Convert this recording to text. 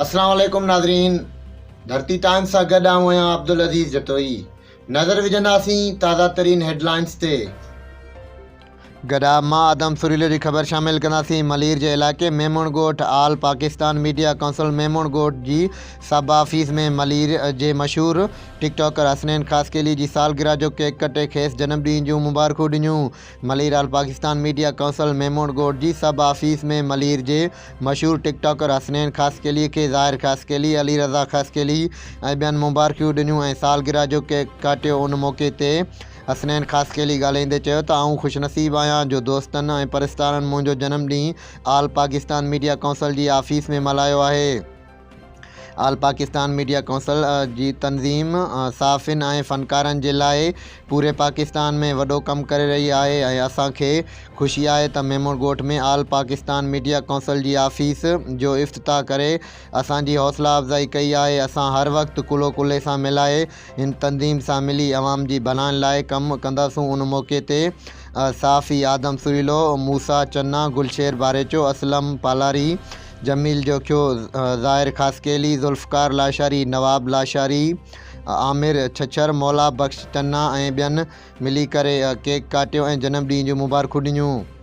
اسلام عليڪم ناظرين ڌرتي ٽائمز سان گڏ آئون آهيان عبدالعزيز جتوئي نظر وجهنداسين تازه ترين هيڊلائنز تي. گڏا مان آدم سريلو جي خبر شامل ڪنداسين ملير جي علائقي ميمڻ ڳوٺ آل پاڪستان ميڊيا ڪائونسل ميمڻ ڳوٺ جي سب آفيس ۾ ملير جي مشهور ٽڪ ٽاڪر حسنين خاصخيلي جي سالگرهه جو ڪيڪ ڪٽي کيس جنم ڏينهن جون مبارڪون ڏنيون Malir all Pakistan media council Memon ڳوٺ جي سب آفيس ۾ ملير جي مشهور ٽڪ ٽاڪر حسنين خاصخيلي کي ظاهر خاصخيلي، علي رضا خاصخيلي ۽ ٻين مبارڪيون ڏنيون ۽ سالگرهه جو ڪيڪ ڪاٽيو ان موقعي تي حسنين خاصخيلي ڳالهائيندي چيو ته آئون خوش نصيب آهيان جو دوستن ۽ پرستارن منهنجو جنم ڏينهن آل پاڪستان ميڊيا ڪائونسل جي آفيس ۾ ملهايو آهي. آل پاڪستان ميڊيا ڪائونسل جي تنظيم صحافين ۽ فنڪارن جي لاء پوري پاڪستان ۾ وڏو ڪم ڪري رهي آهي ۽ اسان کي خوشي آهي ته ميمڻ ڳوٺ ۾ آل پاڪستان ميڊيا ڪائونسل جي آفيس جو افتتاح ڪري اسان جي حوصلا افزائي ڪئي آهي اسان هر وقت ڪلهو ڪلهي سان ملائي هن تنظيم سان ملي عوام جي ڀلائين لاء ڪم ڪنداسون ان موقعي تي صحافي آدم سريلو، موسيٰ چنا، گلشير باريچو، اسلم پالاري، جميل جوکيو، ظاهر خاصخيلي، ذوالفقار لاشاري، نواب لاشاري، عامر ڇڇر، مولا بخش چنا ۽ ٻين ملي ڪري ڪيڪ ڪاٽيو ۽ جنم ڏينهن جون مبارڪون ڏنيون.